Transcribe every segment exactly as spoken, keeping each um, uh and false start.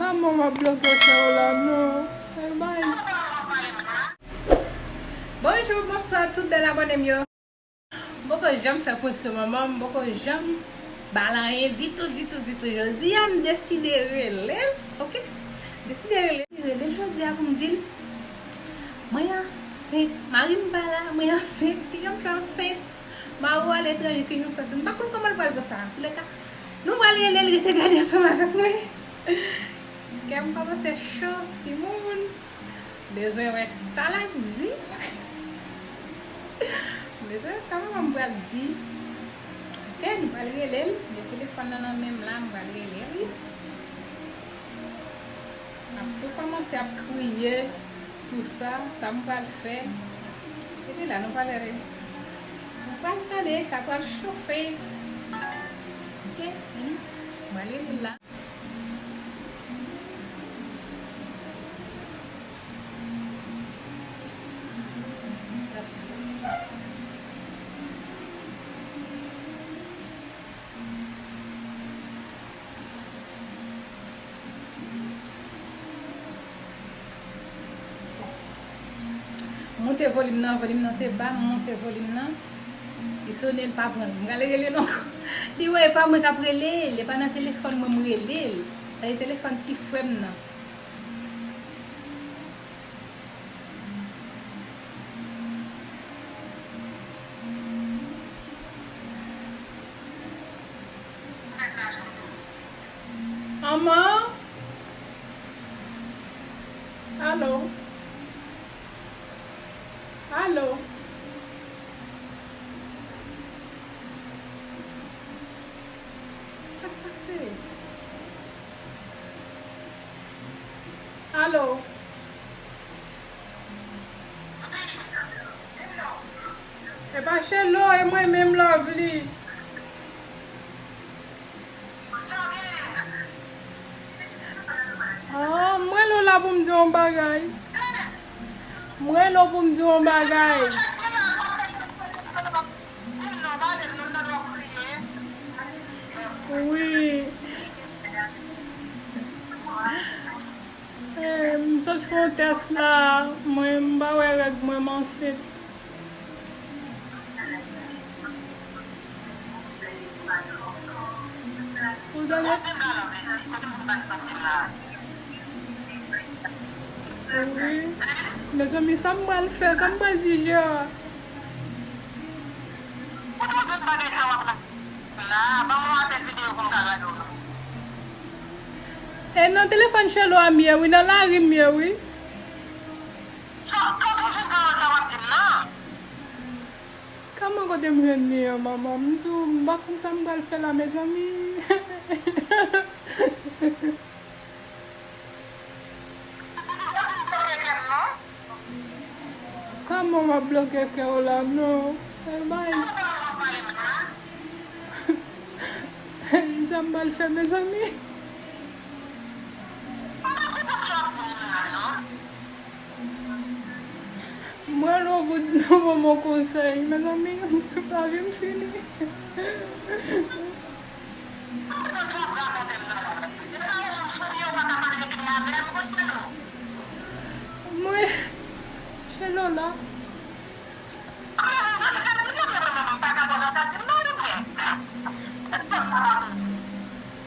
Kòman w ap bloke kè w la, non? Bye bye. Bonjou, bonswa, tout bèl abòne m yo. M poko janm fè presyon manman m, m poko janm ba l anyen ditou, ditou, ditou. Jodi a, m deside rele l, oke? M deside rele l, rele l jodi a pou m di l, mwen ansent, mari m pa la, mwen ansent, kijan m fè ansent? Mari w aletranje, kijan m fè sa? M pa konn kòman l pral pran sa. Antoulèka, nou pral rele l, rete gade ansanm avèk mwen. Kè m kòmanse cho, timoun. Bezwen wè sa l ap di. Bezwen wè sa manman m pral di. Oke, nou pral rele l. Gen telefòn nan nan men m la, m pral rele l, wi. M ap tou kòmanse ap kriye pou sa, sa m pral fè. Epi la, nou pral rele. Nou pral tande, sa pral chofe. Oke, vini. M pral rele l la. Moute volim nan, volim nan te ba, m moute volim nan. Li sone, li pa pran. M prale rele l ankò. Li wè e pa mwen k ap rele l, e pa nan telefòn mwen m rele l. Sa se telefòn ti frè m nan. Manman? Alo? Alo? Sa k pase? Alo? E pa Chelo, e mwen menm, Lovely. Ah, mwen rele w la pou m di w yon bagay. Mwen rele w pou m di w yon bagay. Wi. Eh, m sot fè yon tès la, mwen, m pa wè règ mwen, m ansent. Ou tande? Wi. Mezanmi, sa m pral fè, sa m pral di Jera? Ou tande bagay sa w ap la? La, ban m yon apèl videyo pou m ka gade w non. E nan telefòn Chelo a m ye wi, nan lari m ye wi. Sa, kote w jwenn pawòl sa w ap di m nan? Kòman kote m jwenn li an, manman? M di w, m pa konn sa m pral fè la, mezanmi. Kòman w ap bloke kè w la, non? Bye bye. Sa m pral fè, mezanmi? Mwen, lè w vout nou ban m yon konsèy, mezanmi, lavi m fini. Mwen, Chelo la.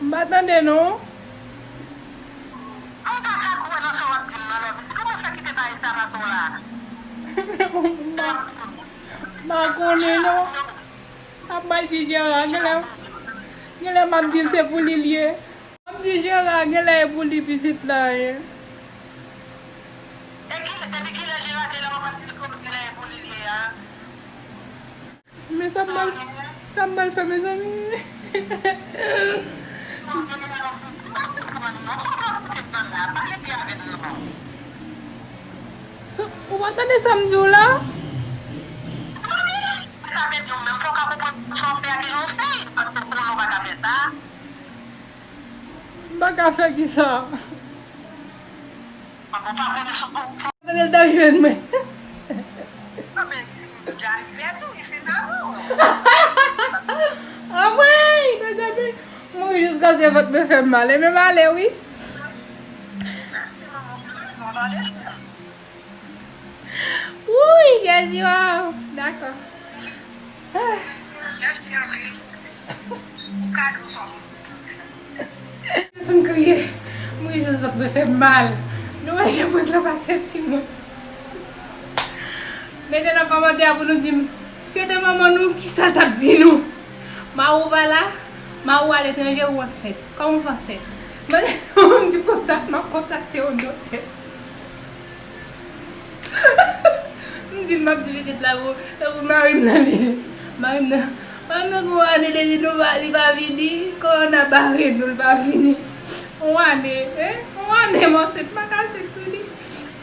M pa tande non. M pa ka kwè nan sa w ap di m nan, Lovely. Kòman w fè kite bagay sa pase w la? M pa, m pa konnen non. Ap bay ti Jera, genlè, genlè m ap di l se pou li l ye. M ap di Jera, genlè e pou li pitit la ye. E ki, depi kilè Jera te la, w ap di l genlè e pou li l ye a? Men sa m pral, sa m pral fè, mezanmi? Sa, ou pa tande sa m di w la? M pa ka fè kisa? Tande l t ap jwenn mwen. Anmwey, mezanmi, mouri jiskaske vant mwen fè m mal. E men m ale wi. Wouy, Jezi, waw. Dakò. Ah. Sou m kriye. M ri, Jezi, sa pral fè m mal. Nou wè jan prank lan pase, timoun. Mete nan kòmantè pou nou di m, si se te manman nou, kisa l t ap di nou? Mari w pa la, mari w aletranje, ou ansent. Kòman w fè ansent? Mwen, m di konsa, m ap kontakte yon doktè. M di l m ap di pitit la pou, pou mari m nan li. Mari m nan, mari m nan gen yon ane depi nou pa, li pa vini, kòwona bare nou, li pa vini. Yon ane, hein? Yon ane m ansent, m pa ka ansent pou li.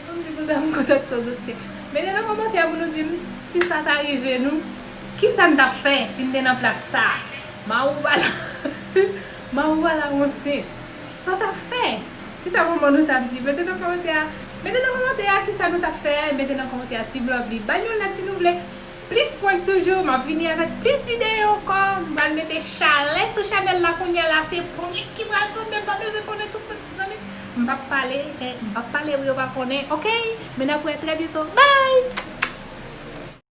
M di konsa, m kontakte yon doktè. Mete nan kòmantè pou nou di m si sa ta rive nou, kisa n t ap fè si n te nan plas sa? Mari w pa la. Mari w pa la, ou ansent. Sa w t ap fè? Kisa manman nou t ap di? Mete nan kòmantè a. Mete nan kòmantè a kisa nou t ap fè. Mete nan kòmantè a Team Lovely. Ba n yon like si nou vle plis prank toujou. M ap vini avèk plis videyo ankò. M pral mete chalè sou chanèl la kounye a la. Se prank ki pral tonbe. M pa bezwen konnen tout moun, zanmi. M p ap pale, eh, m p ap pale pou yo pa konnen. Oke? Men n ap wè trè byento. Bye!